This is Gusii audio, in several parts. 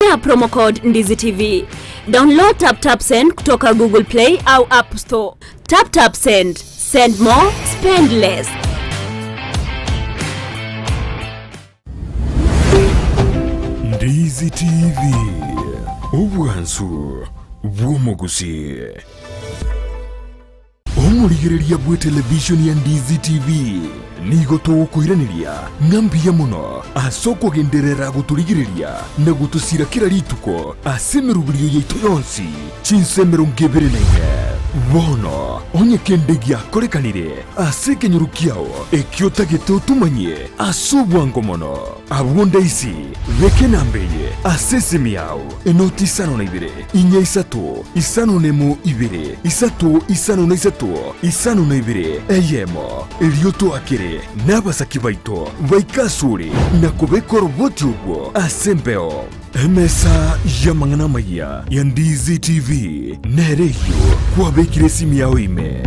Tumia promo code Ndizi TV. Download TapTap Send kutoka Google Play au App Store. TapTap Send. Send more, spend less. Ndizi TV, obwansu bw'omogusii. Omorigereria bw'etelevishoni ya Ndizi TV nigo togokoiraneria ng'a mbuya mono ase okogenderera gotorigereria na gotosira kera rituko ase emeroberio yaito yonsi chinsa 24. Bono onye kende giakorekanire ase ekenyoro kiao ekio otagete otomanyie ase obwango mono, abwo ndaisi beka enamba eye ase esimi yao, enoti isano na ibere, inya isato, isano nemo ibere, isato isano na isato, isano na ibere, eyemo. Erio toakere nabasaki baito baike asore na kobeka oroboti orwo ase embeo. Emesa y'amang'ana amayia ya Ndizi TV nere eyio kwabekire esimi yao ime.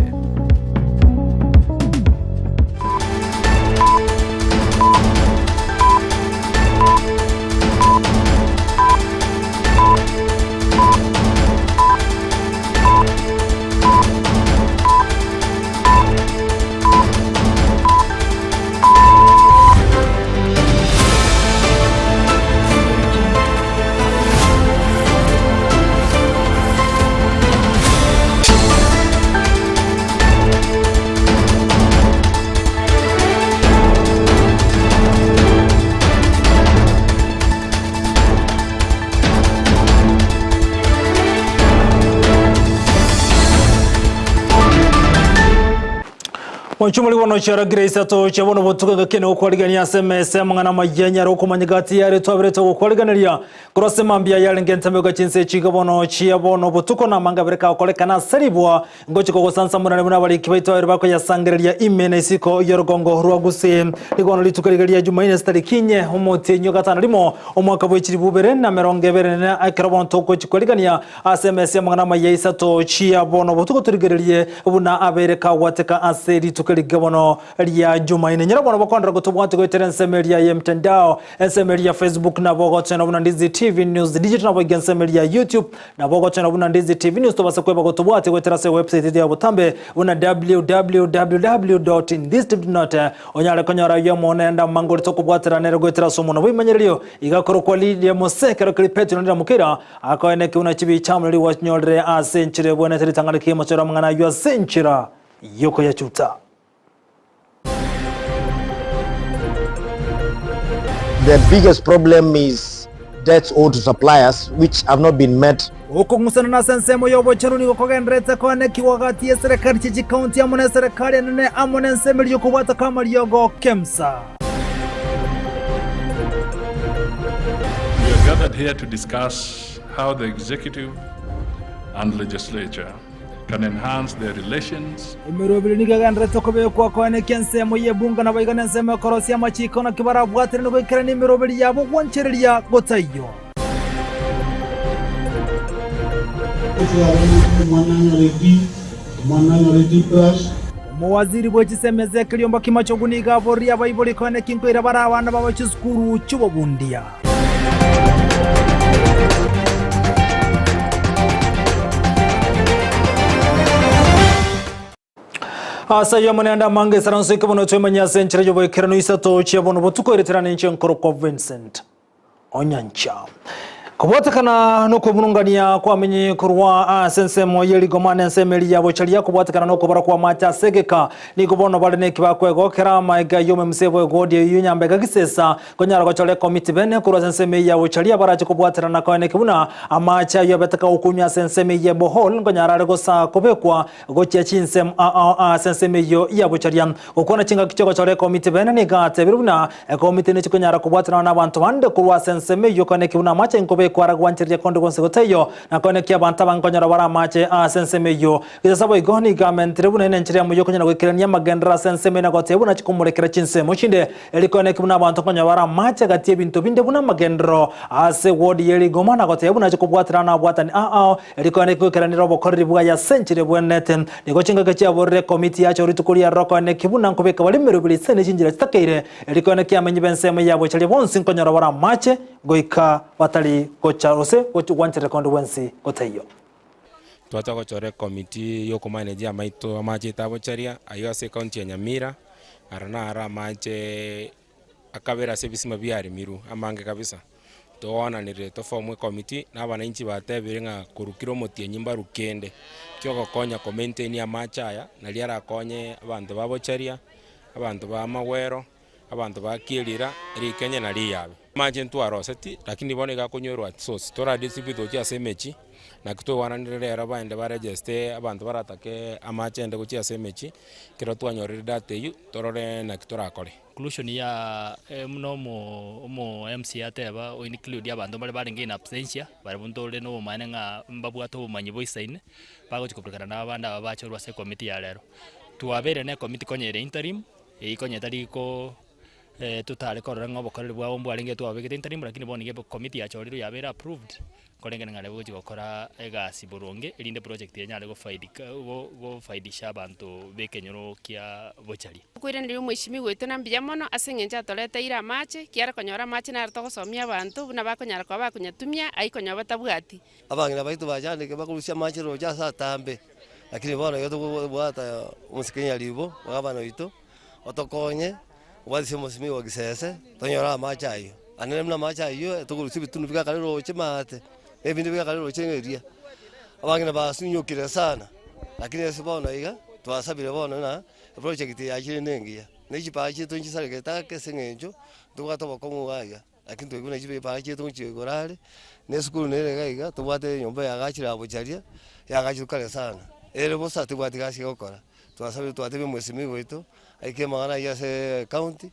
Mochumori bono chiara Grace atoche bono botuko engaki ene gokwarigania ase emesa y'amang'ana amaya nyare okomanya gati yare twaberete gokwariganeria korwa ase mambia yarenge entambe goika chinsa echi iga bono chia bono botuko na amanga abere kagokorekana ase ribwa Ngochia kogosansamorana buna abariki baito babere bakoyasangereria ime na isiko y'orogongo rwa Gusii. Nigo bono rituko riria ria Jumaine ase tariki inye, omotienyi o gatano rimo, omwaka bwe chilifu ibere na emerongo ebere na ene, ekero bono togochia kwerigania ase emesa y'amang'ana amaya isato chia bono botuko torigererie buna abeire kagwateka ase rituko riria bono ria Jumaine. Nyora bono bokondora gotobwati goetera ensemo eria ye mtandao, ensemo eria ya Facebook nabo ogochena buna Ndizi TV News Digital nabo iga ensemo eria ya YouTube Nabo ogochora buna Ndizi TV News tobase kweba gotobwatia goetera ase ewebsite yaito ya botambe buna www.ndizitv.net onyare konyora ayio amo nende amangori tokobwatera nere goetera ase omonwa bw'ebimanyererio iga korokwa Lydia Mose ekero keri Petero na Mukira akoeneki buna chibicha amo neri gwachinyorire ase enchera ebwenerete ritang'ani ki'omochoro amang'ana ayio ase enchera yokoyachuta. The biggest problem is debts owed to suppliers which have not been met. Okong'usana ase ensemo y'obochenu nigo kogendererete koanekigwa gati y'eserekari chie chikaunti amo n'eserekari enene amo n'ensemo eria y'okobwata kw'amariogo KEMSA. We are gathered here to discuss how the executive and legislature can enhance their relations. Emeroberi nigo egendererete kobekwa koenekia ensemo y'ebunga naboigo nensemo ekorosia amachiiko naki barabwaterane goikerania emeroberi yabo gwanchereria gotaiyo. Omowaziri bwe chisemi Ezekiel Ombaki Machogu nigo aboririe abaibori koenekia nkoira bare abana babo chisukuru chi'obobundia. Ase ayio amanene amange esaranso eke bono twemanye ase enchera y'oboikeranu isato chia bono botuko ereterane inche nkorokwa Vincent Onyancha. Kobwatekana nokwemurungania kw'amenyi korwa ase ensemo ye rigoma na ensemo eria ya bocharia, kobwatekana nokobara kw'amache ase egeka, nigo bono bare neki bakwegokera amaega y'omomisa bw'egodi eyio nyambega gisesa, konyara gochora ekomiti bene korwa ase ensemo eyio ya bocharia barache kobwaterana koeneki buna amache ayio abeteka gokunywa ase ensemo eyio ya Bohol nkonyara are gosa kobekwa gochia chinsemo ao ase ensemo eyio ya bocharia. Gokwana chingaki chi'ogochora ekomiti bene nigo atebire buna Ekomiti nechi konyara kobwatanana nabanto bande korwa ase ensemo eyio koeneki buna amache nkobekwa are gwanchereria konde gwonsi gotaiyo, na koeneki abanto abange konyora bare amache ase ensemo eyio. Gechesa boigo nigo amentire buna enenchera yamo y'okonyara goikerania amagenderero ase ensemo eye na gotebia buna ache komorekera chinsemo chinde, erio koeneki buna abanto nkonyora bare amache gati y'ebinto binde buna amagenderero ase ward ye rigoma na gotebia buna ache kobwaterana nabwatani ao ao Erio koeneki goikeranera obokoreri bwaye ase enchera ebwenerete, nigo chingaki chiaborire ekomiti yacha rituko riaroro koeneki buna nkobeka bare emeroberi ase ne chinchera chitakeire, erio koeneki amenyi b'ensemo ya bocharia bonsi nkonyora bare amache goika batari. gocha gose gwancherera konde gwensi gotaiyo. Twacha gochora ekomiti yokomanage amaito amache aito abocharia ayio ase ecounty ya Nyamira, aro naro amache akabere ase ebisima biaremirwe amange kabisa. Togoananire toform ekomiti na abananchi batebire ng'a korwa kera omotienyi mbarwe kende, kiogokonya komaintain amache aya naria arakonye abanto ba bocharia, abanto ba amagwero, abanto ba Kirira, rikenye na riyabe. Amache ntwaroseti, lakini bono iga akonywerwa at source, tora distribute gochia ase emechie, naki twaigwananire rero baende ba register abanto baratake amache ende gochia ase emechie, ekero twanyorire data eywo, torore naki torakore. Inclusion ya buna omo omo MCA ateba o include abanto mbare barenge in absentia, barabwo ntore na obomaene ng'a mbabwate obomanyi boisaine, bagochi koburekana na abande aba bachorwa ase ekomiti ya rero. Twabeire na ekomiti konya ere interim, eyio konya etari ko totare korora ng'a obokoreri bwabo mbwarenge twababegete interim, lakini bono iga ekomiti yachorirwe yabeire approved, koreng'ana ng'a nabo egochi gokora egasi boronge erinde project eye enyare gofaidika go gofaidisha abanto ba ekenyoro kia bochari. Okoiraneria omoishimi gwaito na mbuya mono ase engencho atoreteire amache, ekiagera konyora amache naro togosomia abanto buna bakonyara koba bakonyatumia ayio konya batabwati. Abang'ina baito bachandeke bakorusia amache roche ase atambe, lakini bono iga tokobwata omosike nyaribo gavana oito, otokonye, obwatisie omosimi o gisese, tonyore amache ayio. Naende buna amache ayio tokorusia ebitunu bigakare roche maate, na ebinde bigakare roche ng'a eria. Abang'ina basunyokire sana, lakini ase bono iga, twasabire bono ng'a eproject eye yachire nengiya, na chipaa chiaito nchisarekete ake ase eng'encho, ntobwate obokong'u iga iga. Lakini toigwe buna chipara chiaito ngochia igoro are, na esukuru nere iga iga, tobwate enyomba yagachire abocharia, yagachirwe kare sana, ere bosa tebwati gasi egokora. Twasabire twatebia omwesimigwa oito, aike amang'ana ayio ase ecounty,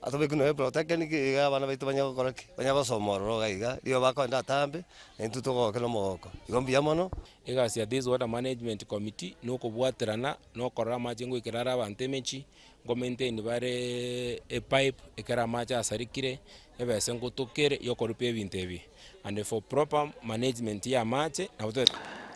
atobeke nonya epolytechnic iga abana baito banyare gokora ki? Banyare gosoma ororo iga iga, rirorio bakoenda atambe, naintwe togoke na omogoko. Igo mbuya mono. Egasi ya this water management committee nokobwaterana na okorora amache ngoikera are abanto emechie, Nko maintain bare epipe ekero amache asarikire, ebese ngotokere yokoripia ebinto ebi and for proper management ya amache nabo to.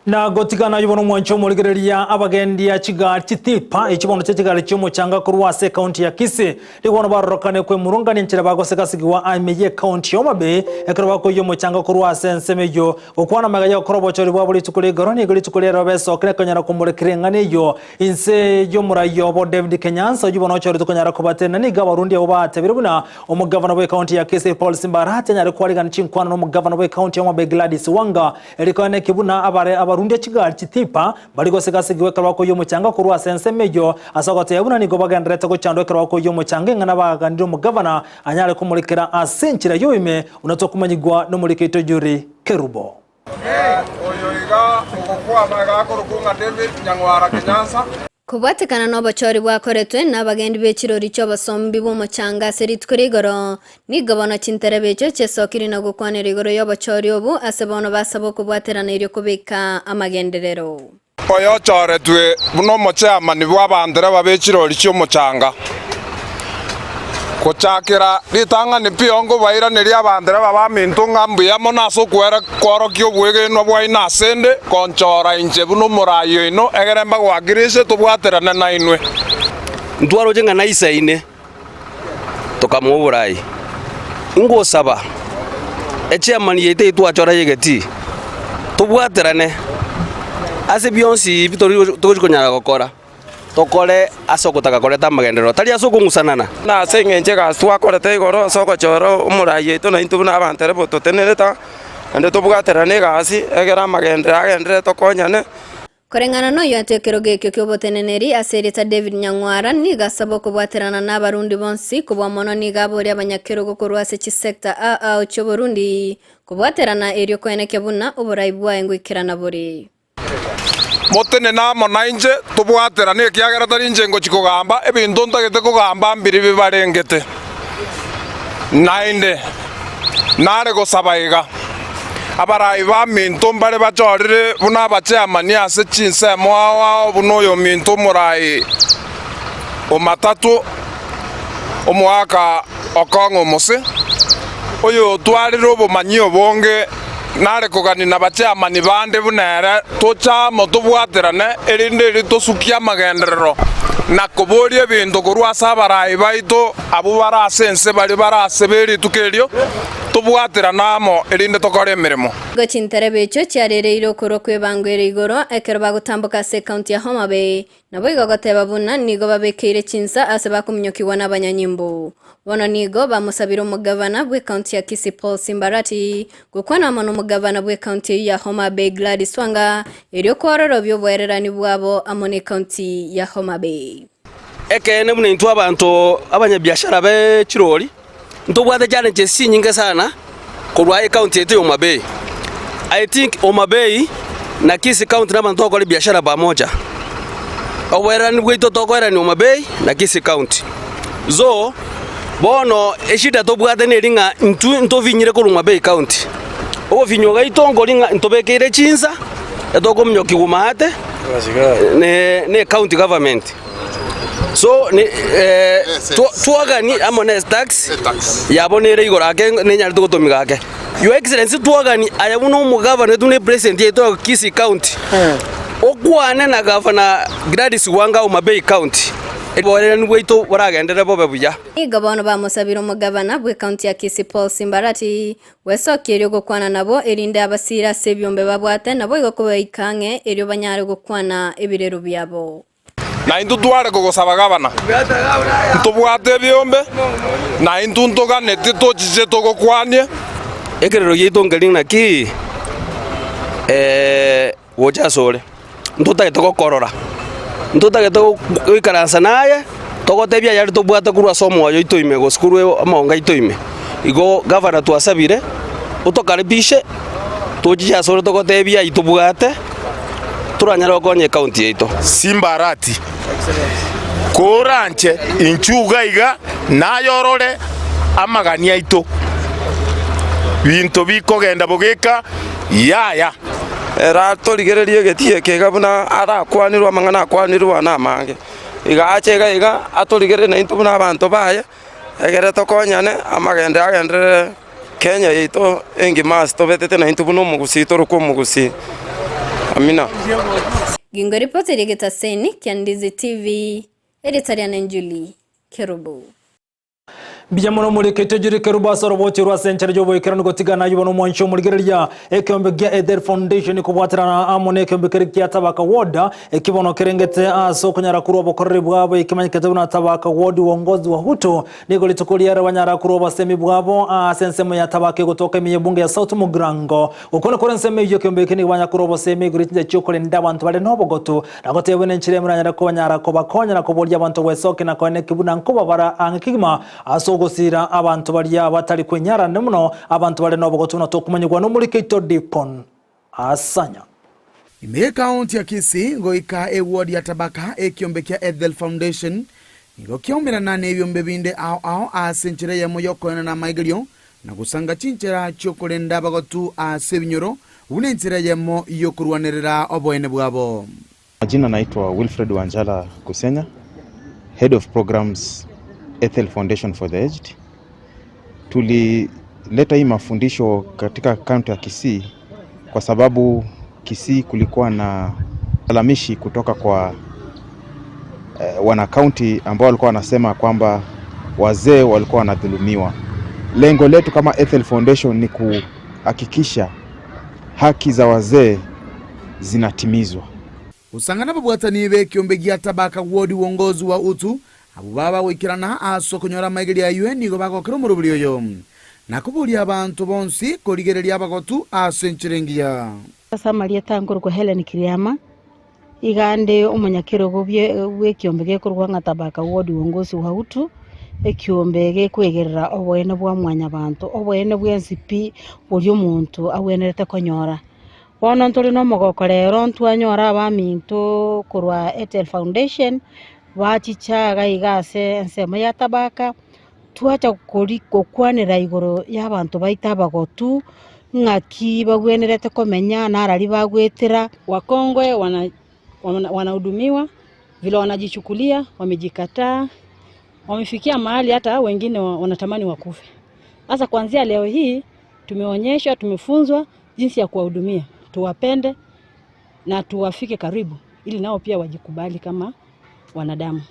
Na gotigana ayio bono omwancho omorigereria abagendia chigari chitipa echi bono chia chigari chiomochanga korwa ase ekaunti ya Kisii nigo bono barorokane kwemurungania enchera bagosegasigwa ime ye ekaunti ya Homa Bay ekero bakoiyia omochanga korwa ase ensemo eyio gokwana magega ya gokora obochori bwabo rituko ria igoro nigo rituko riarero besokire konyara komorekera eng'ana eyio Inse y'omorai obo David Kenyansa oyio bono ochoretwe konyara kobatenena nigo abarundi abwo batebire buna omogavana bw'ecounty ya Kisii Paul Simba Arati anyare kwarigana chinkwana n'omogavana bw'ecounty ya Homa Bay Gladys Wanga erio koenekia buna abare abarundia chigari chitipa mbari gosegasegiwa ekero bakoiyia omochanga korwa ase ensemo eyio ase ogoteba buna nigo bagendererete gochandwa ekero bakoiyia omochanga eng'ana baganire omogavana anyare komorekera ase enchera y'oboime buna tokomanyigwa nomoriki oito Yuri Kerubo. Oyo iga ogokwama iga akorokwa ng'a David Nyang'wara Kenyansa. Kobwatekana nobochori bwakoretwe nabagendi be chirori chi'obosombi bw'omochanga ase rituko ria igoro, nigo bono chinterebe echio chiesokire na gokwanera igoro y'obochori obo ase bono basaba okobwaterana erio kobeka amagenderero. Oyochoretwe buna omochairman bw'abandereba be chirori chi'omochanga. Gochakera ritang'ani pi onkobairaneria abandereba baminto ng'a mbuya mono ase okwera kworokia obwegenwa bwaino asende, konchora inche buna omoraai oino, egere mbagoakirise tobwaterane nainwe. Ntwaroche ng'a naisaine, tokamoa oboraai. Ingosaba echairman yaito eyio twachora y'egetii, tobwaterane ase bionsi ebi togochi konyara gokora, tokore ase ogotaka koreta amagenderero, tari ase okong'usanana. Na ase engencho egasi twakorete igoro ase ogochora omoraai oito naintwe buna abanto ere bototenerete, naende tobwaterane egasi, egere amagenderero agenderere tokonyane. Koreng'ana noyio ase ekerogo ekio ki'oboteneneri ase erieta David Nyang'wara nigo asaba okobwaterana n'Abarundi bonsi kobua mono nigo aboria abanyakerogo korwa ase chisector ao ao chi'oborundi kobwaterana erio koenekia buna oborai bwaye ngoikerana bore. Motenene amo nainche, tobwaterane, ekiagera tari inche ngochia kogamba, ebinto ntagete kogamba mbiri bibarengete. Naende nare gosaba iga, Abarai baminto mbare bachorire buna abachairman ase chinsemo ao ao buna oyominto omorai o Matatu, omoaka okong'a omose, oyotwarire obomanyi obonge, nare kogania nabachairman bande buna ere, toche amo tobwaterane, erinde erio tosukie amagenderero na koboria ebinto korwa ase abarai baito abwo bare ase ense baria bare ase be rituko erio. Tobwaterane amo, erinde tokore emeremo. Nigo chinterebe echio chiarereire okorwa kw'ebango ere igoro ekero bagotamboka ase ekaunti ya Homa Bay. Naboigo goteba buna nigo babekeire chinsa ase bakominyokigwa nabanyanyimbo. Bono nigo bamosabire omogavana bw'ekaunti ya Kisii Paul Simbarati gokwana amo nomogavana bw'ekaunti eyio ya Homa Bay Gladys Wanga erio kwororobia oboererani bwabo amo n'ekaunti ya Homa Bay. Ekeene buna intwe abanto abanyabiashara be chirori ntobwate challenges chinyinge sana korwa ecounty yaito ya Homa Bay. I think Homa Bay na Kisii county nabanto togokora ebiashara pamoja. Oboererani bwaito tokoererania Homa Bay na Kisii county. So, bono eshida tobwate neri ng'a intwe ntofinyire korwa Homa Bay county. Ogofinywa gwaito nkori ng'a ntobekeire chinsa etokominyokiwa maate ne county government. So twagani amo ne tax yabo nere igoro ake nenyarete gotomiga ake. Your Excellency twagani aye buna omogavana oito buna epresident yaito ya Kisii County, okwane na gavana Gladys Wanga Homa Bay County, oboererani bwaito boragenderere bobe buya. Nigo bono bamosabire omogavana bw'ecounty ya Kisii Paul Simbarati Gwesokia erio gokwana nabo, erinde abasiire ase ebiombe babwate, naboigo kobaika ang'e, erio banyare gokwana ebirero biabo. Na intwe tware kogosaba gavana, ntobwate ebiombe, na intwe ntoganetie tochiche togokwanie. Ekerero giaito nkeri naki gocha asore, ntotagete gokorora, ntotagete goikaransa naye, togotebie ayare tobwate korwa ase omoyo oito ime gose korwa amaongo aito ime. Igo gavana twasabire, otokaribishe, tochiche asore togotebie ayio tobwate, toranyare gokonya ecounty yaito. Simbarati, koranche inchuo iga iga naye orore amagani aito, binto bikogenda bogeka yaya. Ere torigererie egetii eke iga buna arakwanirwe amang'ana akwanirwe aa namange. Iga ache iga iga atorigererie naintwe buna abanto baye, egere tokonyane amagendo agenderere Kenya yaito engima ase tobetete naintwe buna omogusii torokwe omogusii. Amina. Gingo ripoti eria getaseni kia Ndizi TV, erieta riane Julie Kerubo. Mbuya mono omorikete Julie Kerubo ase orobochi rwa ase enchera y'oboikeranu gotigana ayio bono omwanchi omorigereria ekeombe gia Ethel Foundation kobwaterana amo nekeombe keria kia Tabaka Ward Eki bono kerengete ase okonyara korwa obokoreri bwabo ekemanyekete buna Tabaka Ward uongozi wa Hutu, nigo rituko riare banyara korwa obosemi bwabo ase ensemo ya Tabaka egotoka ime y'ebunge ya South Mugirango. Gokwana kore ensemo eyio ekeombe eke nigo banyara korwa obosemi igoro ye chinchera chiokorenda abanto bare nobogotu na gotebia buna enchera emuranyare kobanyara kobakonya na koboria abanto gwesokia na koeneki buna nkobabara ang'e kegima ase ogosira abanto baria batari kwenyara naende mono abanto bare nobogotu buna tokomanyigwa nomorikeito Deacon Asanya. Ime y'ekaunti ya Kisii goika eward ya Tabaka ekiombe kia Ethel Foundation nigo kiaumerana nebiombe binde ao ao ase enchera eyemo yokoenana amaigerio na gosanga chinchera chiokorenda abagotu ase ebinyoro buna enchera eyemo yokorwanerera oboene bwabo. Majina naitwa Wilfred Wanjala Kusenya, Head of Programs Ethel Foundation for the Aged. Tulileta hii mafundisho katika kaunti ya Kisii kwa sababu Kisii kulikuwa na lalamishi kutoka kwa eh, wana kaunti ambao walikuwa wanasema kwamba wazee walikuwa wanadhulumiwa. Lengo letu kama Ethel Foundation ni kuhakikisha haki za wazee zinatimizwa. Gosanga nababwatani b'ekiombe gia Tabaka Ward uongozi wa Utu, abwo baba goikerana ase okonyora amaigerio ayio nigo bagokera omoroberi oyo, na koboria abanto bonsi korigereria abagotu ase enchera engiya. Ase amarieta nkorokwa Hellen Kiriama, iga nde omonyakerogo bw'ekiombe gekorokwa ng'a Tabaka Ward Uongozi wa Utu, ekiombe gekwegerera oboene bwa mwanyabanto, oboene bwensi pi boria omonto agwenerete konyora. Bono ntore nomogoko rero ntwanyora abaminto korwa Ethel Foundation, bachicha iga iga ase ensemo ya Tabaka, twacha kori gokwanera igoro y'abanto baito abagotu, ng'aki bagwenerete komenya, narari bagwetera. Wakongwe wana, wana, wanahudumiwa vile wanajichukulia, wamejikataa, wamefikia mahali hata wengine wanatamani wakufe. Sasa kuanzia leo hii tumeonyeshwa, tumefunzwa jinsi ya kuwahudumia, tuwapende na tuwafike karibu ili nao pia wajikubali kama wanadamu.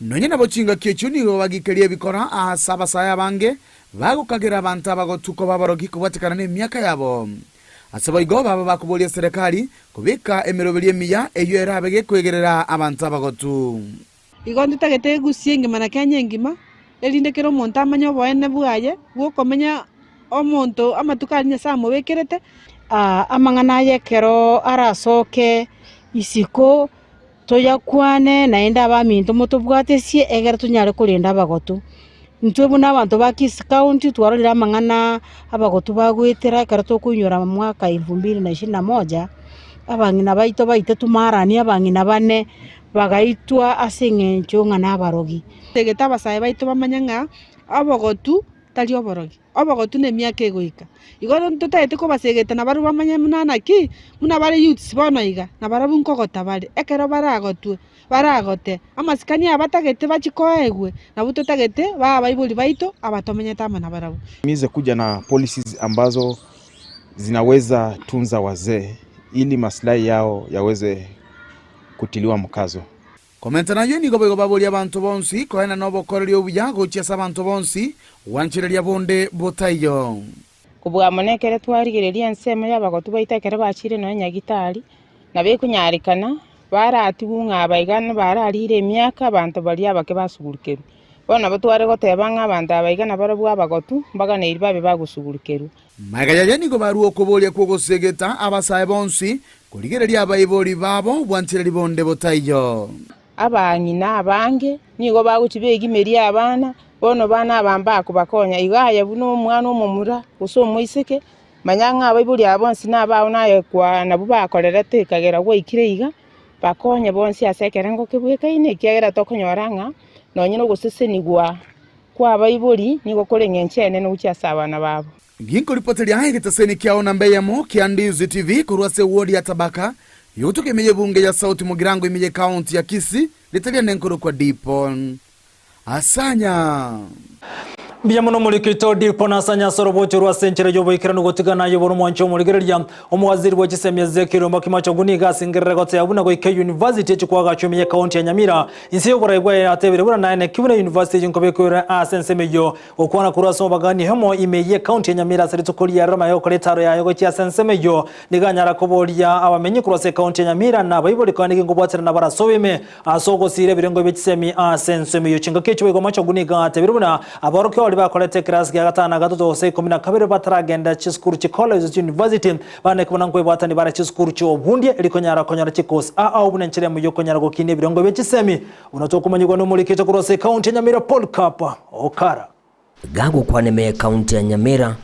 Nonya nabo chingaki echio nigo bagikeria ebikora aase abasae abange bagokagera abanto abagotu koba abarogi kobwatekana nemiaka yabo. Ase boigo baba bakoboria eserekari kobeka emeroberio emiya eyio erabe gekoegerera abanto abagotu. Igo ntotagete egusie engima na Kenya engima, erinde kera omonto amanye oboene bwaye bw'okomenya omonto amatuko aria Nyasae amobekerete. Amang'ana aya ekero arasoke isiko toyakwane naende abaminto motobwatesie egere tonyare korenda abagotu. Intwe buna abanto ba Kisii County twarorire amang'ana abagotu bagoetera ekero tokoinyora mwaka elfu mbili na ishirini na moja, abang'ina baito baitetwe marani abang'ina bane bagaitwa ase eng'encho ng'a nabarogi. Totagete abasae baito bamanye ng'a obogotu tari oborogi, obogotu nemiaka egoika. Igo totagete kobasegeta nabarabwo bamanye buna naki, buna bare youths bono iga, nabarabwo nkogota bare, ekero baragotwe, baragote, amasikani aya batagete bachie koegwe, nabwo totagete babe abaibori baito abatomenyete amo nabarabwo. Mize kuja na policies ambazo zinaweza tunza wazee ili maslahi yao yaweze kutiliwa mkazo. Komenta nayio nigo boigo baborie abanto bonsi koenana obokoreri obuya gochia ase abanto bonsi, gwanchereria bonde botaiyo. Kobua mono ekero twarigereria ensemo y'abagotu baito ekero bachire nonya nyagitari, nabo ekonyarekana baratigwe ng'a abaiga bararire emiaka abanto baria abake basugurikerwe. Bono nabo tware goteba ng'a abanto aba iga nabarabwo abagotu mbaganeiri babe bagosugurikerwa. Magega yaye nigo barua okoboria kw'ogosegeta abasae bonsi, korigereria abaibori babo bwanchereri bonde botaiyo. Abang'ina abange nigo bagochia begimeria abana, bono bana aba mbakobakonya. Igo aye buna omwana omomura gose omoiseke, manya ng'a abaibori aba bonsi nabao naye kwa nabwo bakorerete ekagera gwaikire iga, bakonye bonsi ase ekerengo kebwekaine, ekiagera tokonyora ng'a nonye na ogosesenigwa Kw'abaibori nigo kore engencho enene gochia ase abana babo. Ginkoripoteria egetaseni kiao namba eyemo kia Ndizi TV korwa ase eward ya Tabaka, yogotoka ime y'ebunge ya South Mugirango ime y'ecounty ya Kisii, rita riane nkorokwa Dipon Asanya. Mbuya mono morikito Dipon Asanya ase orobocho rwa ase enchera y'oboikeranu gotigana aye bono omwanchi omorigereria Omowaziri bwe chisemi Ezekiel Ombaki Machogu nigo asengerere goteba buna goika eyunivasiti echi koagachwa ime y'ecounty ya Nyamira Inse y'oborai bwaye atebire buna naye neki buna university eyio nkobekwa ere ase ensemo eyio. Gokwana korwa ase omobagani oyomo ime y'ecounty ya Nyamira ase rituko ria rero amaya gokora etaro yaye gochia ase ensemo eyio nigo anyara koboria abamenyi korwa ase ecounty ya Nyamira na abaibori konya niki nkobwaterana bare ase oboime ase ogosiira ebirengo bie chisemi ase ensemo eyio. Chingaki echio boigo Machogu nigo atebire buna aborokigwa baria bakorete ekerasi gia gatano na gatato gose ikomi na kabere bataragenda chisukuru chi college gose university Bane kobuna nkwebwatania bare chisukuru chi'obundia erio konyara konyora chikosi ao ao buna enchera emo y'okonyara gokinia ebirengo bie chisemi buna tokomanyigwa nomorikete korwa ase ekaunti ya Nyamira Polycarp Okara. Gagokwana ime y'ekaunti ya Nyamira,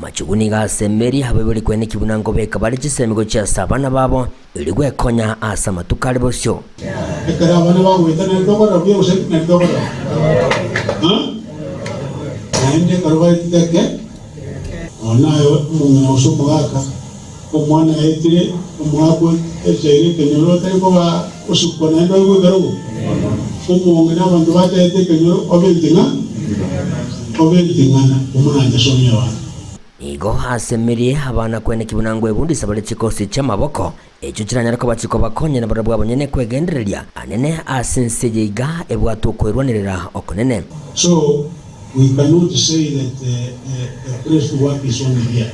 Machugu nigo asemerie abaibori kweneki buna nkobeka bare chisemi gochia ase abana babo erio gwekonya ase amatuko are bosio. Ekero abana bagoeta nari tokorora buya gose nari tokorora? Naende ekero baetete eke, Nonya naye omong'ina gose omogaka, omwana aetire omwaka oecheire ekenyoro otari koba osukwa naende oigwe ekerogo, omong'ina abanto bataete ekenyoro obe enting'a obe enting'ana omoranche asomie abana. Nigo asemerie abana kweneki buna ngwebundisa bare chikosi chi'amaboko, echio chiranyare koba chikobakonya nabarabwo abanyene kwegendereria anene ase ense eye iga ebwate okoirwanerera okonene. So we cannot say that the place to work is only here,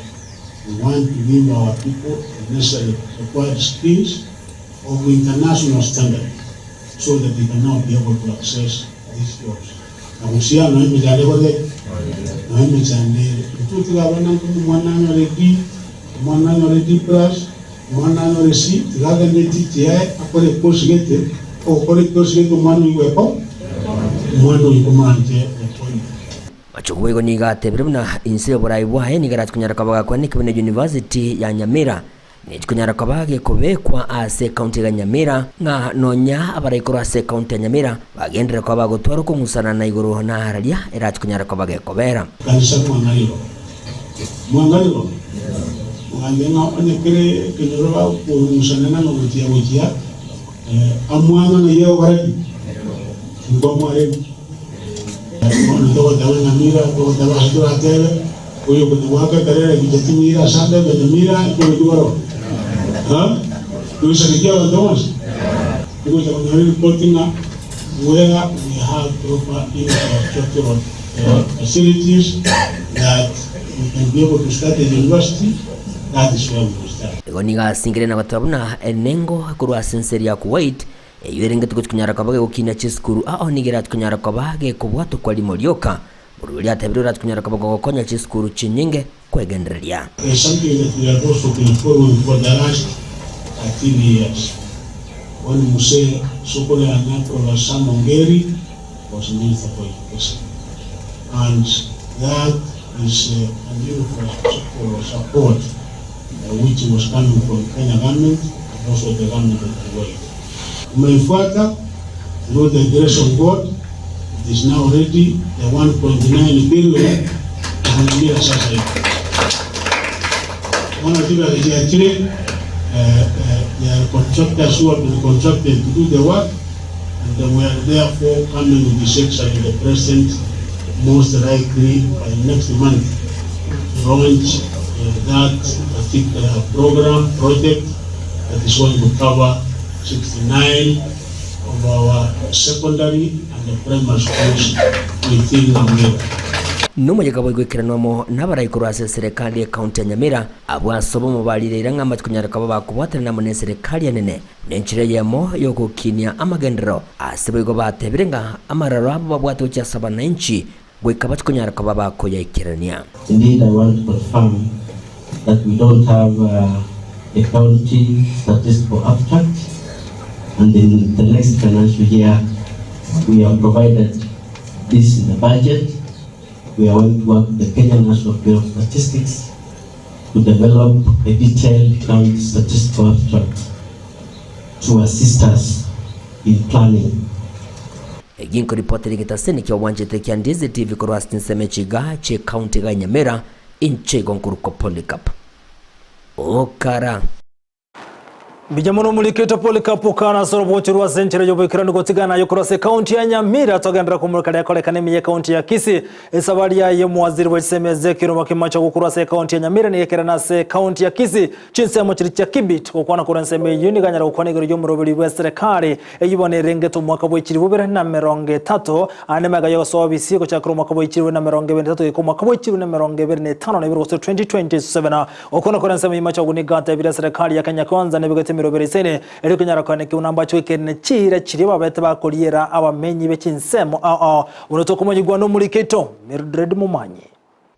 we want to give our people the necessary required skills of international standard so that they can now be able to access these jobs. Na gusii nonya emechando egoteba ki? Nonya emechando ere. Intwe tiga abana intwe omwana anyore D, omwana anyore D plus, Omwana anyore C, tiga agende etiti yaye akore ekosi gete, ogokora ekosi gete omwana oigwe eko, omwana oyio komoranche gokonya. Machogu boigo nigo atebire buna inse y'oborai bwaye nigo erache konyara koba gakwanekwa buna University ya Nyamira nechi konyara koba gekobekwa ase ecounty ya Nyamira ng'a nonya abarai korwa ase ecounty ya Nyamira bagenderere koba bagotwara okong'usana na igoro na araria erache konyara koba gekobera. Kanisa mwangarigwa. Mwangarigwa? Mogambe ng'a onye kere ekenyoro bakorung'usana nang'o gochia gochia, amwang'a ng'ai egokora ki? Nkwamwarenge. Bono togoteba Nyamira, togoteba ase toratebe, oyo okonya goaka ekerere ebicha timira ase ande ebe Nyamira, nkogochia korora. Toisaneki abanto bonsi? Togocha konyora eripoti ng'a where we have proper infrastructural. facilities that we can be able to start a university, that is where we will start. Igo nigo asingire na goteba buna enengo korwa ase ense eria ya Kuwait, eyio erenge tigochi konyara koba gegokinia chisukuru ao nigo erachi konyara koba gekobwatokwa rimo rioka. Borobio riatebire orachi konyara koba gogokonya chisukuru chinyinge kwegendereria. Is something that we have also been following for the last 13 years when Mzee Sokole Anatola Sam Ongeri was Minister for Education. And that is an infrastructural support which was coming from Kenya government and also the government of Kuwait. Umeifuata through the grace of God, it is now ready, the 1.9 billion tunaambia sasa hivi. Wana tiba ya there are contractors who have been contracted to do the work, and we are therefore coming with the Excellency the President most likely by next month to launch that particular program, project that is going to cover 69 of our secondary and the primary schools within Nyamira. Nomoyega bwaigwekeranwamo n'abaraikorwa ase serikali ya kaunti ya Nyamira abwo ase obomobarire ira ng'a amatuko nyara kaba bakobwatana namo na eserikali enene nenchera eyemo yogokinia amagenderero ase boigo batebire ng'a amararo abo babwate gochia ase abananchi goika batikonyara koba bakoyaikerania. Indeed, I want to confirm that we don't have a county statistical abstract, and in the next financial year, we have provided this in the budget. We are going to work with the Kenya National Bureau of Statistics to develop a detailed county statistical abstract to assist us in planning. Eginko ripoti rigitaseni kia wanjete kia Ndizi TV korwa nseme chiga che county ga Nyamira inche gonkuruko Polycarp Okara. Bijamono mulikito Polycarp kana soro bochirwa senchero yoboikirani gotigana yokurase county ya Nyamira togendera kumurika lyakolekana emiye county ya Kisii esabari ya mwaziri wa chiseme Ezekiel Makimacho gukurase county ya Nyamira niyekerana se county ya Kisii chinsemo chiri cha Kibit gokwana kura nseme yuni ganyara gokwana igoro y'omuroberi bwa serikali eyibone rengeto mwaka bw'ikiri bubere na 30 ane maga yosoa bisigo chakuru mwaka bw'ikiri na 23 iko mwaka bw'ikiri na 25 na ibiri 2027 okona kura nseme yimacho guniga bira serikali ya Kenya Kwanza nebigete mirobere sene eri kunyara kwane kiunamba chwekene chira chiri babete bakoliera abamenyi bechinsemo a unotokumanyigwa no muriketo Mildred Mumanyi.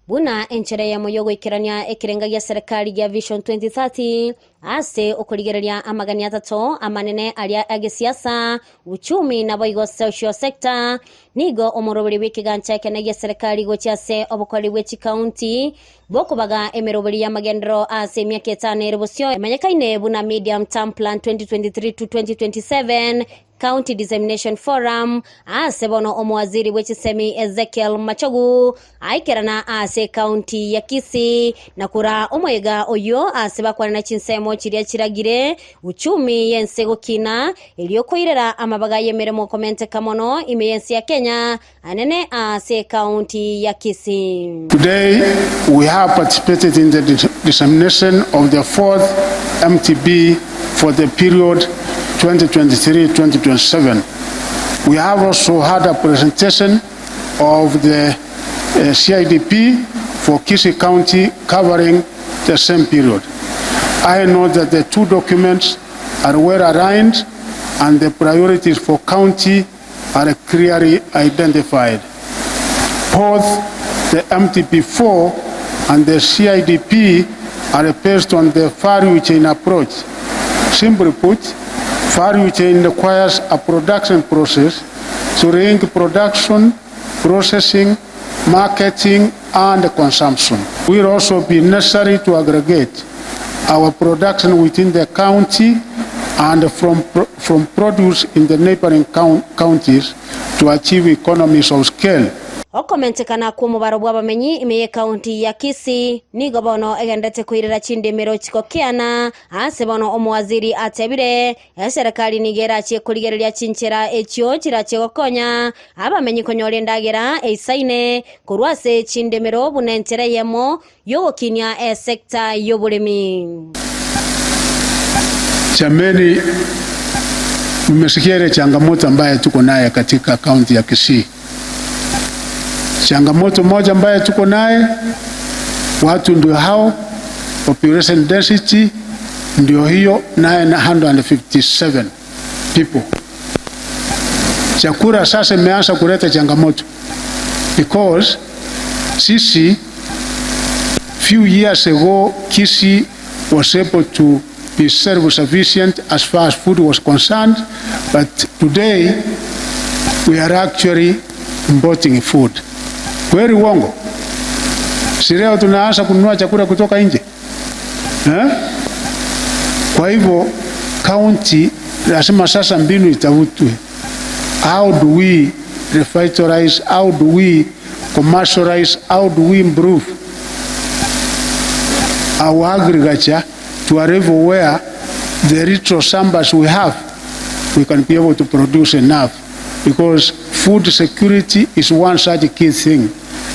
Buna enchere ya moyo goikerania ekirenga gia serikali gia Vision 2030 ase okorigereria amagani atato amanene aria agesiasa uchumi na boigo social sector nigo omoroberi w'ekigancha ekene gia serikali gochia ase obokori bw'echi county bokobaga emeroberi ya magendero ase emiaka etano ere bosio emanyekaine buna medium term plan 2023 to 2027 County Dissemination Forum ase bono omwaziri bw'echisemi Ezekiel Machogu aikerana ase county ya Kisii na kura omwega oyo ase bakwanana chinsemo chiria chiragire uchumi yense gokina eriokoirera amabaga y'emeremo komenteka mono ime yense ya Kenya anene ase county ya Kisii. Today we have participated in the dissemination of the fourth MTB for the period 2023-2027. We have also had a presentation of the CIDP for Kisii County covering the same period. I know that the two documents are well aligned and the priorities for county are clearly identified. Both the MTP4 and the CIDP are based on the value chain approach. Simply put, value chain requires a production process to link production, processing, marketing, and consumption. It will also be necessary to aggregate our production within the county and from produce in the neighboring counties to achieve economies of scale. Okomentekana kwa omobaro bwa abamenyi ime ye county ya Kisii nigo bono egendete koirera chindemero chikokiana ase bono omwaziri atebire eserikali nigo erachie korigereria chinchera echio chirachie gokonya abamenyi konyora endagera eisaine korwa ase chindemero buna enchera eyemo yogokinia esekta y'oboremi. Jameni, mmesikia ile changamoto ambayo tuko naye katika kaunti ya Kisii. Changamoto moja ambaye tuko naye, watu ndio hao, population density ndio hiyo 957 people. Chakula sasa imeanza kuleta changamoto because sisi few years ago Kisii was able to be self-sufficient as far as food was concerned, but today we are actually importing food. Kweli uongo? Si leo tunaanza kununua chakula kutoka nje eh? Kwa hivyo county lazima sasa mbinu itafutwe. How do we revitalize? How do we commercialize? How do we improve our agriculture to a level where the little shambas we have, we can be able to produce enough? Because food security is one such key thing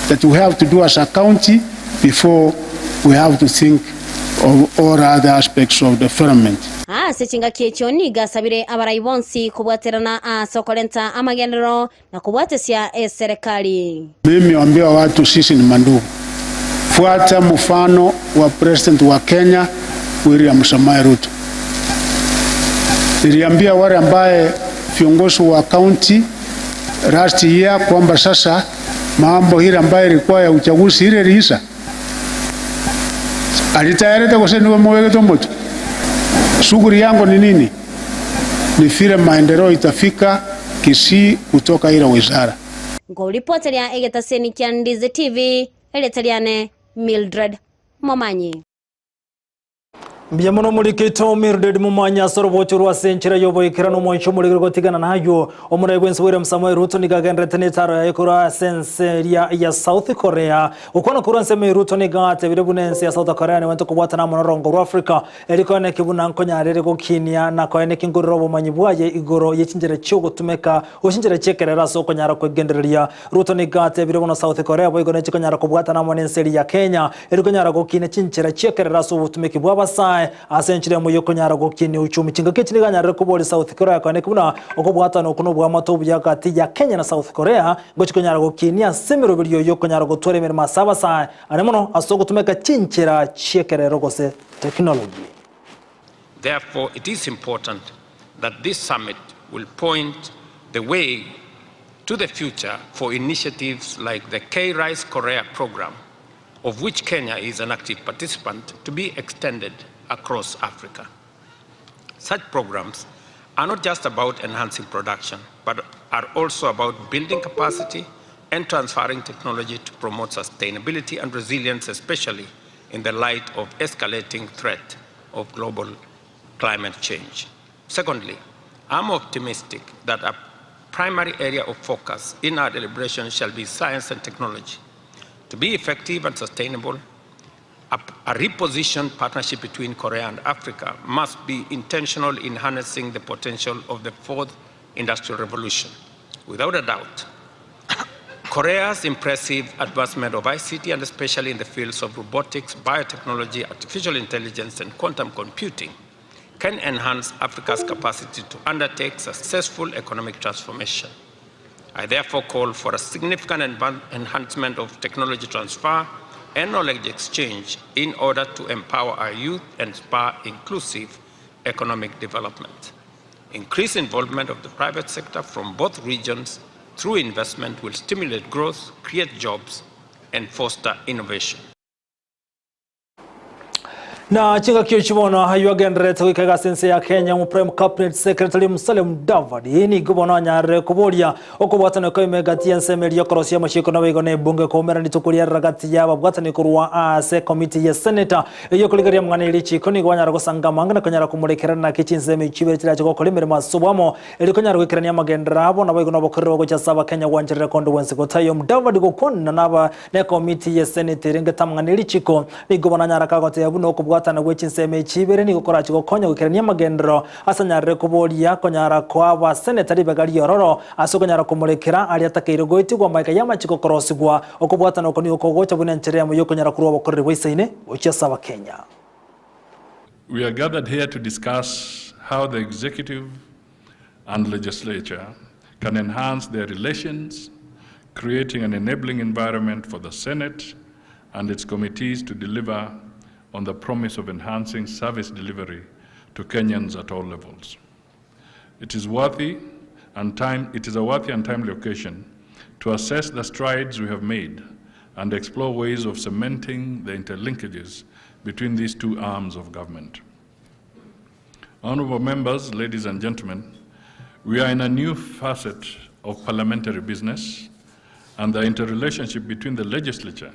that we have to do as a county before we have to think of all other aspects of development. Ase chingaki echio nigo asabire abarai bonsi kobwaterana ase okorenta amagenderero na kobwatesia eserekari. Mimi waambia watu sisi ni mandugu. Fuata mfano wa president wa Kenya William Samoei Ruto. Niliambia wale ambaye viongozi wa county last year kwamba sasa mambo ile ambayo ilikuwa ya uchaguzi ile iliisha. Alitayarita kwa sababu mweke moto. Shughuli yangu ni nini? Ni vile maendeleo itafika Kisii kutoka ile wizara. Ngoripoteria egetaseni kia Ndizi TV, eretariane Mildred Momanyi. Mbuya mono morikito Mildred Momanyi ase orobocho rwa ase enchera y'oboikeranu omwancho omorigere gotigana nayo omorai bwensi William Samoei Ruto nigo agenderete netaro yaye korwa ase ense eria ya South Korea. Gokwana korwa ensemo Ruto nigo atebire buna ense ya South Korea nigo kobwatana amo norongo rwa Africa erikoeneki buna nkonyarere gokinia na koeneki nkorera obomanyi bwaye igoro ye chinchera chiogotumeka gose chinchera chiekerero ase okonyara kwegendereria. Ruto nigo atebire bono South Korea boigo nechikonyara kobwatana amo na ense eria ya Kenya erikonyara gokinia chinchera chiekerero ase obotumeki bwa abasae ase enchera emo yokonyara gokinia uchumi. Chingaki echi nigo anyarire kobori South Korea koeneki buna okobwatana okwo nobwamato obuya gati ya Kenya na South Korea ngochikonyara gokinia ase emeroberio yokonyara gotwara emeremo ase abasae are mono ase ogotumeka chinchera chiekerero gose technology. Therefore, it is important that this summit will point the way to the future for initiatives like the K-Rice Korea program, of which Kenya is an active participant, to be extended across Africa. Such programs are not just about enhancing production, but are also about building capacity and transferring technology to promote sustainability and resilience, especially in the light of escalating threat of global climate change. Secondly, I'm optimistic that a primary area of focus in our deliberation shall be science and technology. To be effective and sustainable, a repositioned partnership between Korea and Africa must be intentional in harnessing the potential of the fourth industrial revolution. Without a doubt, Korea's impressive advancement of ICT, and especially in the fields of robotics, biotechnology, artificial intelligence, and quantum computing, can enhance Africa's capacity to undertake successful economic transformation. I therefore call for a significant enhancement of technology transfer and knowledge exchange in order to empower our youth and spur inclusive economic development. Increased involvement of the private sector from both regions through investment will stimulate growth, create jobs, and foster innovation. Na chingaki chibono hayo agenderete goika ase ense ya Kenya mu Prime Cabinet Secretary Musalia Mudavadi nigo bono anyarire koboria okobwatana kwa emegati y'ensemo eria okorosia amachiko nabo na ebunge koumera rituko riarera gati y'ababwatani korwa ase committee ya senator eyo korigereria mang'ana eri chiko nigo banyara gosanga amanga na konyara komorekerana naki chinsemo chibere chirache gokora emeremo ase obwamo eri konyara goikerania amagendero abo nabo igo nobokorero gocha ase abakenya gwancherera konde bwensi gotayo. Mudavadi gokwana naba ne committee ya senate ere ngetamang'ana eri chiko nigo bono anyara kagoteba buna okobwatana gwe chinsemo echibere nigo korachi gokonya goikerania amagendero ase anyarire koboria konyara kwa abaseneta ribaga riororo ase okonyara komorekera aria atakeire goetigwa maega ya amachiko korosigwa okobwatana oko nigo kogocha buna enchera yamo yokonyara korwa obokoreri bwa isaine gochia ase abakenya. We are gathered here to discuss how the executive and legislature can enhance their relations, creating an enabling environment for the Senate and its committees to deliver on the promise of enhancing service delivery to Kenyans at all levels. It is worthy and time, it is a worthy and timely occasion to assess the strides we have made and explore ways of cementing the interlinkages between these two arms of government. Honorable members, ladies and gentlemen, we are in a new facet of parliamentary business, and the interrelationship between the legislature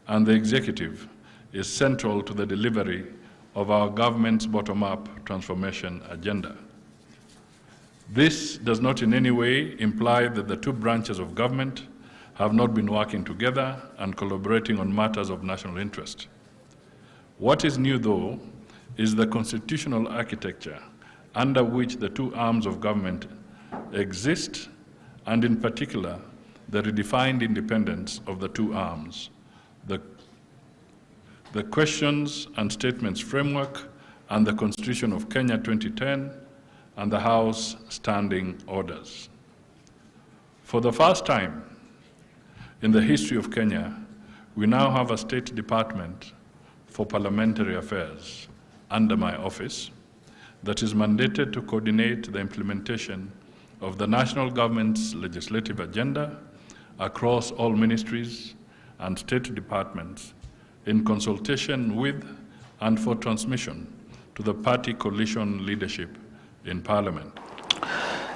and the executive is central to the delivery of our government's bottom-up transformation agenda. This does not in any way imply that the two branches of government have not been working together and collaborating on matters of national interest. What is new, though, is the constitutional architecture under which the two arms of government exist, and in particular, the redefined independence of the two arms, the, the Questions and Statements Framework and the Constitution of Kenya 2010 and the House Standing Orders. For the first time in the history of Kenya, we now have a State Department for Parliamentary Affairs under my office that is mandated to coordinate the implementation of the national government's legislative agenda across all ministries and state departments in consultation with and for transmission to the party coalition leadership in parliament.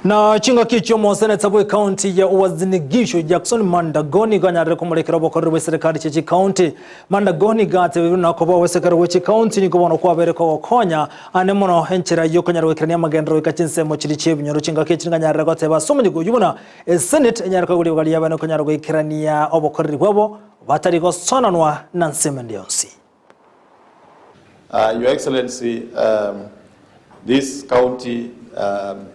Na chingaki chi'omoseneta bw'ecounty ya Uasin Gishu Jackson Mandago nigo anyarire komorekera obokoreri bw'eserekari chie chicounty. Mandago nigo atebire buna koba ogosekera gwe chicounty nigo bono kwabere kogokonya ande mono enchera y'okonyara goikerania amagenderero goika chinsemo chiria chi'ebinyoro. Chingaki echi nigo anyarire goteba ase omonyigo oyio buna esenate enyare koigwa ribaga riabene konyara goikerania obokoreri bwabo batari gosonanwa na nsemo ende yonsi. Uh, Your Excellency, um, this county, um,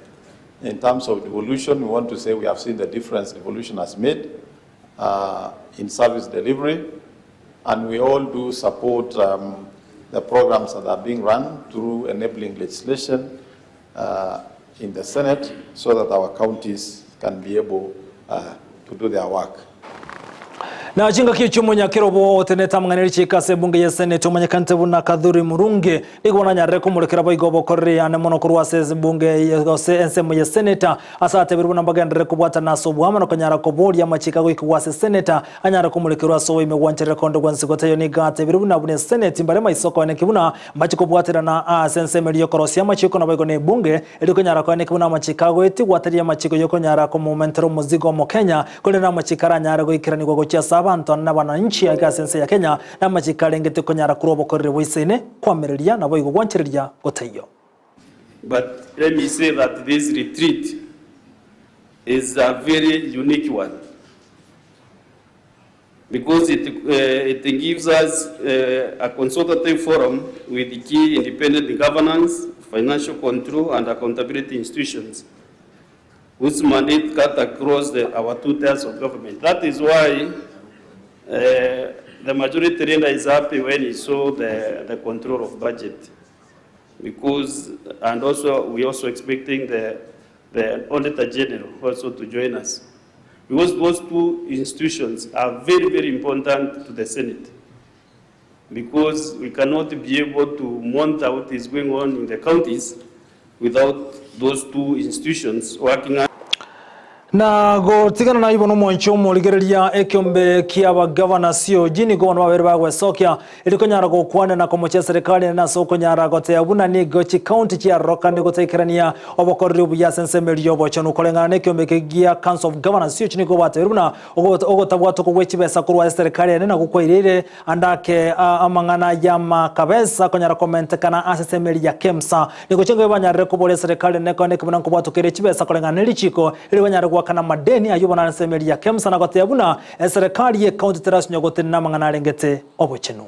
in terms of devolution, we want to say we have seen the difference devolution has made uh, in service delivery, and we all do support um, the programs that are being run through enabling legislation uh, in the Senate so that our counties can be able uh, to do their work. Na chingaki echio omonyakerobo otenete amang'ana erichiko ase ebunge ya Senate omanyekanete buna Kathuri Murungi nigo bono anyarire komorekera boigo obokoreri ane mono korwa ase ebunge gose ensemo ya Seneta ase atebirie buna mbagenderere kobwatana ase oboamo na konyara koboria amachiko agoikigwa ase Seneta anyare komorekerwa ase oboime gwancherera konde gwensi gotaiyo nigo atebirie buna buna Eseneti mbare maiso koeneki buna Mbache kobwaterana ase ensemo eria y'okorosia amachiiko naboigo nebunge, erio konyara koeneka buna amachiiko agoetigwa atari amachiiko y'okonyara komomentera omozigo Omokenya, korende namachiiko aranyare goikeranigwa gochia ase abanto na abananchi ake ase ense ya Kenya, namachiiko arengete konyara korwa obokoreri boisaine, koamereria, naboigo gwanchereria gotaiyo. But let me say that this retreat is a very unique one because it, uh, it gives us uh, a consultative forum with key independent governance, financial control, and accountability institutions whose mandate cut across the, our two tiers of government. That is why uh, the majority leader is happy when he saw the, the control of budget. Because, and also, we also expecting the, the Auditor General also to join us. Because those two institutions are very, very important to the Senate. Because we cannot be able to monitor what is going on in the counties without those two institutions working Na gotigana na ibo nomonche omorigereria ekiombe kia abagavana COG nigo bono babere bagwesokia eri konyara gokwana na komochia serikali ere nase okonyara goteba buna nigo chikaunti chiarorokane gotaikerania obokoreri obuya ase ensemo eria y'obochenu koreng'ana na ekiombe eke gia Council of Governors COG nigo batebire buna ogotabwatwa okwo gwe chibesa korwa ase serikali ere nagwo kwaireire Ande ake amang'ana y'amakabesa akonyara komentekana ase ensemo eria ya Kemsa. Nigo chingobe banyarire koboria eserekari nekone buna nkobwatokeire chibesa koreng'ana ne richiiko erio banyare goakana amadeni ayio bono ase ensemo eria ya Kemsa na gotebia buna eserekari y'ecounty terasinywa gotenena amang'ana arengete obochenu.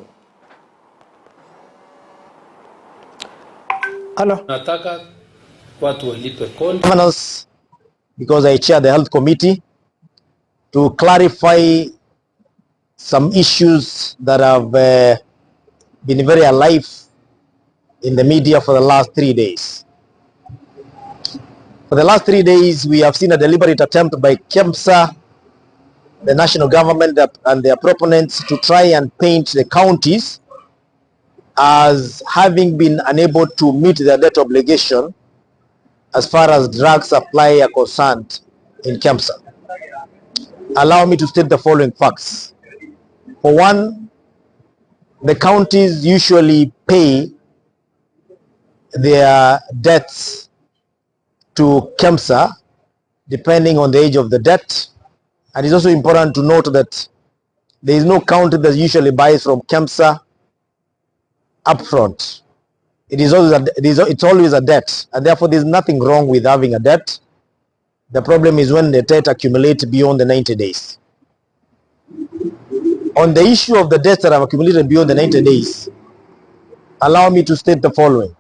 Alo. Nataka watu walipe kodi. Governors, because I chair the health committee, to clarify some issues that have uh, been very alive in the media for the last three days. For the last 3 days, we have seen a deliberate attempt by KEMSA the national government and their proponents to try and paint the counties as having been unable to meet their debt obligation as far as drug supply are concerned in KEMSA. Allow me to state the following facts. For one, the counties usually pay their debts to KEMSA depending on the age of the debt. And it's also important to note that there is no county that usually buys from KEMSA upfront. It is always a, it is, it's always a debt, and therefore there's nothing wrong with having a debt. The problem is when the debt accumulates beyond the 90 days. On the issue of the debts that have accumulated beyond the 90 days, allow me to state the following.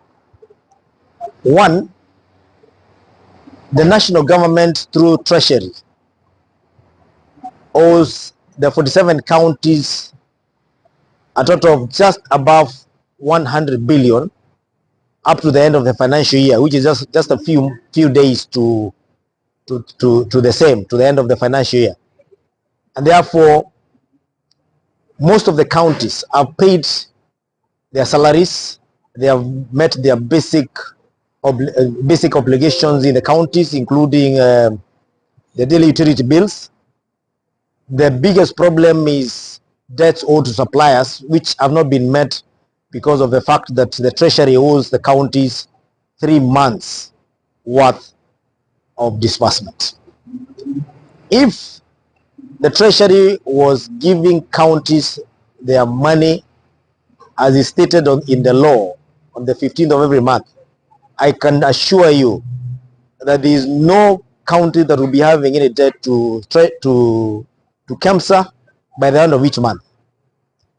One, the national government through Treasury owes the 47 counties a total of just above 100 billion up to the end of the financial year, which is just a few days to the same, to the end of the financial year. And therefore, most of the counties have paid their salaries, they have met their basic obligations in the counties, including the daily utility bills. The biggest problem is debts owed to suppliers, which have not been met because of the fact that the Treasury owes the counties 3 months worth of disbursement. If the Treasury was giving counties their money as is stated in the law on the 15th of every month, I can assure you that there is no county that will be having any debt to KEMSA by the end of each month.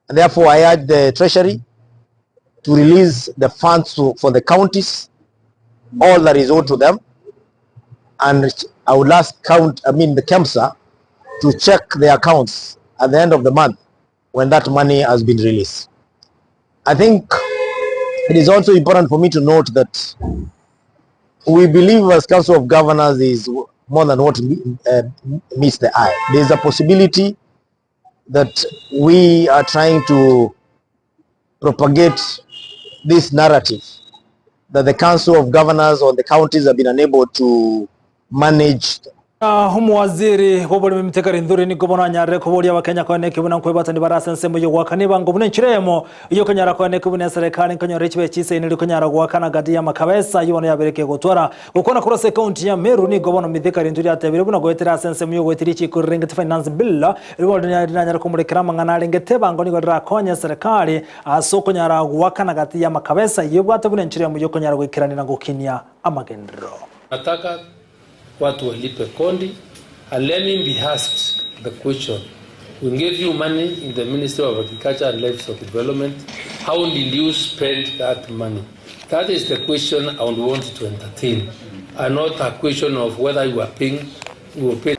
And therefore, I urge the Treasury to release the funds for the counties, all that is owed to them. And I would ask count, I mean the KEMSA, to check their accounts at the end of the month when that money has been released. I think it is also important for me to note that we believe as Council of Governors is more than what meets the eye. There is a possibility that we are trying to propagate this narrative that the Council of Governors or the counties have been unable to manage. Omuwaziri w'obulimi Mithika Linturi nigo bono anyarire koboria abakenya koene ekebuna nkoebatani barase ensemo yogwakana ebango buna enchiremo iyo konyara koene ekebuna eserekari nkonyora echibe chisaini rikonyara gwakana gati ya makabesa iyo bono yabereke gotwara gokwana kurose county ya Meru nigo bono Mithika Linturi atebire buna goetera ase ensemo yogoetera chikorerengete finance bill ribono rinanyara komurekera amang'ana arengete ebango nigo rirakonya eserekari ase okonyara gwakana gati ya makabesa iyo bwate buna enchiremo yokonyara goikeranera gokinia amagenderero. Nataka watu walipe kodi, and let me be asked the question. We gave you money in the Ministry of Agriculture and Livestock Development. How did you spend that money? That is the question I would want to entertain, and not a question of whether you are paying, you will pay.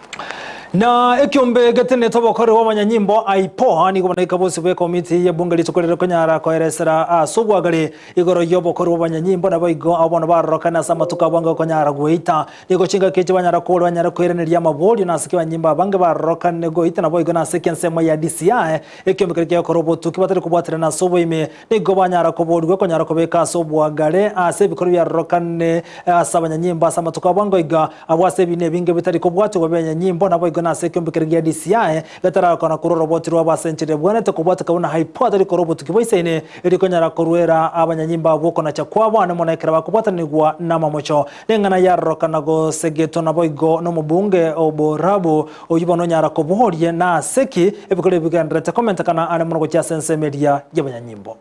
Na ekiombe getene tobokore wa banyanyimbo aipoa nigo bonaika bose bwe komiti ya bunge litukorere konyara koeresera asubwagari igoro yobokore wa banyanyimbo nabo igo abono barorokana ase amatuko abange konyara goita nigo chinga keche banyara kore banyara koiraneria amabori na asike banyimbo abange barorokane goita nabo igo nase ensemo ya DCI ekiombe kere giakora obotuki batari kobwaterana ase oboime nigo banyara koborwa konyara kobeka ase obwagare ase ebikoro biarorokane ase abanyanyimbo ase amatuko abange iga abo ase ebine ebinge bitari kobwatigwa bya nabo igo nase ekiombe kere gia DCI gatarakona kurora oboti rwa basenchere bwanete kobwateka buna haipota rikora obotuki bwaisaine erikonyara korwera abanyanyimba bokonacha kwabo ane monekera bakobwatanigwa namamocho neng'ana yarorokana gosegeto nabo igo nomobunge oborabu oyu bono onyara koborie na aseki ebikoro ebigenderete komentekana ane mono gochia ase ensemeria y'abanyanyimbo.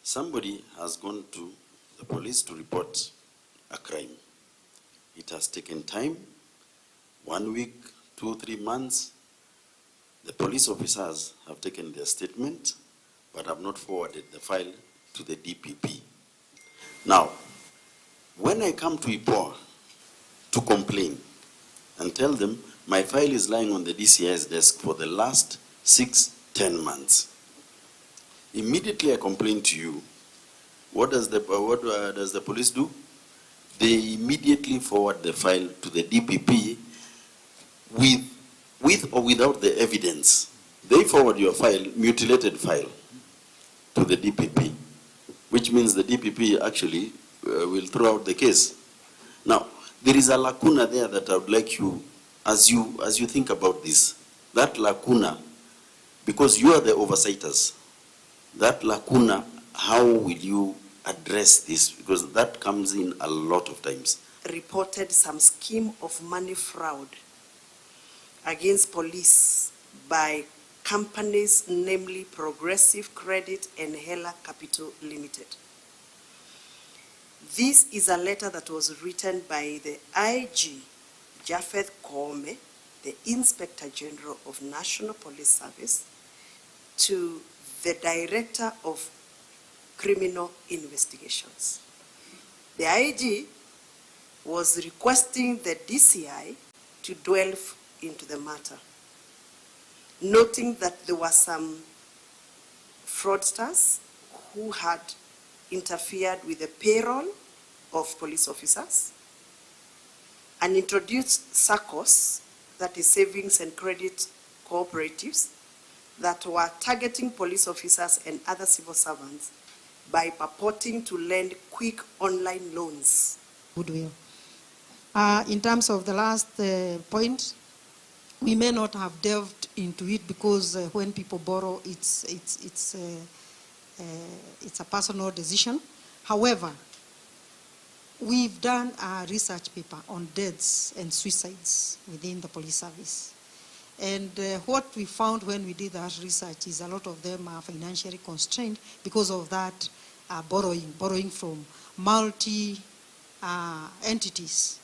Somebody has gone to the police to report a crime. It has taken time, 1 week, 2, 3 months. The police officers have taken their statement, but have not forwarded the file to the DPP. Now, when I come to IPOA to complain and tell them my file is lying on the DCI's desk for the last 6-10 months, immediately I complain to you, what does the police do? They immediately forward the file to the DPP with With or without the evidence, they forward your file, mutilated file, to the DPP, which means the DPP actually will throw out the case. Now, there is a lacuna there that I would like you, as you, as you think about this, that lacuna, because you are the oversighters, that lacuna, how will you address this? Because that comes in a lot of times. Reported some scheme of money fraud against police by companies, namely Progressive Credit and Hela Capital Limited. This is a letter that was written by the IG, Japheth Koome, the Inspector General of National Police Service, to the Director of Criminal Investigations. The IG was requesting the DCI to delve into the matter, noting that there were some fraudsters who had interfered with the payroll of police officers and introduced SACCOs, that is savings and credit cooperatives, that were targeting police officers and other civil servants by purporting to lend quick online loans. Goodwill. In terms of the last point, we may not have delved into it because when people borrow, it's a personal decision. However, we've done a research paper on deaths and suicides within the police service. And what we found when we did that research is a lot of them are financially constrained because of that borrowing from multi entities.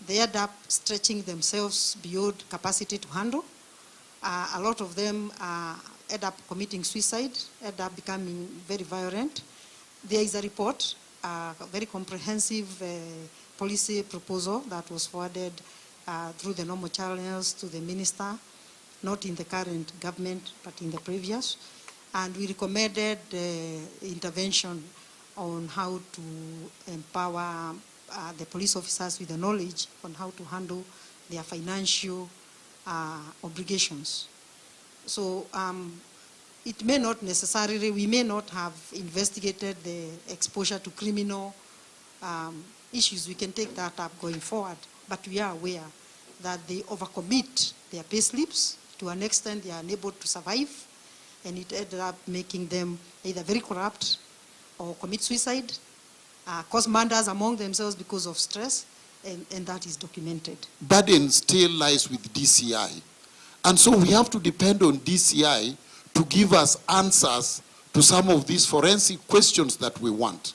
They end up stretching themselves beyond capacity to handle. A lot of them end up committing suicide, end up becoming very violent. There is a report, a very comprehensive policy proposal that was forwarded through the normal channels to the minister, not in the current government, but in the previous. And we recommended intervention on how to empower the police officers with the knowledge on how to handle their financial obligations. So it may not necessarily, we may not have investigated the exposure to criminal issues. We can take that up going forward, but we are aware that they overcommit their pay slips to an extent they are unable to survive, and it ended up making them either very corrupt or commit suicide, cause murders among themselves because of stress, and that is documented. Burden still lies with DCI. And so we have to depend on DCI to give us answers to some of these forensic questions that we want.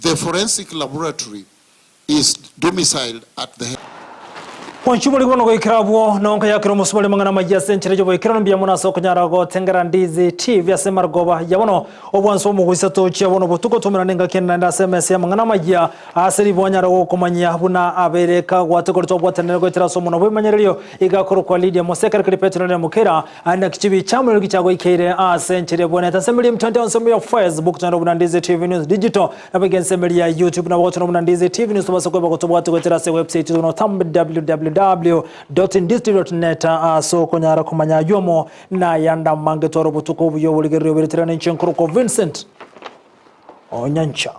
The forensic laboratory is domiciled at the Wanchumuri bono goikera abwo nonka yakero omosobori mang'ana amaya ase enchera y'oboikeranu mbuya mono ase okonyara gotengera Ndizi TV ase marogoba ya bono obwanso omogoisa tochia bono botuko tomerane engaki ende naende ase emesa ya mang'ana amaya ase ribwanyara gokomanyia buna abere kagwate kore twabwatanire goetera ase omonwa bw'emanyererio igakorokwa Lydia Moseka rekeri Petero na Mukera ande kichibi chamuriro gichagoikeire ase enchera ebwenerete ase emeria emitandao ensemo ya Facebook tonyara buna Ndizi TV News Digital nabo ensemo ya YouTube nabo gotonyora buna Ndizi TV News tobase kweba gotobwate goetera ase website tono thumb w w w dot ndizi dot net ase okonyara komanya aywo na yanda mange twara obotuko obuya oborigererio obereterane inche nkorokwa Vincent Onyancha.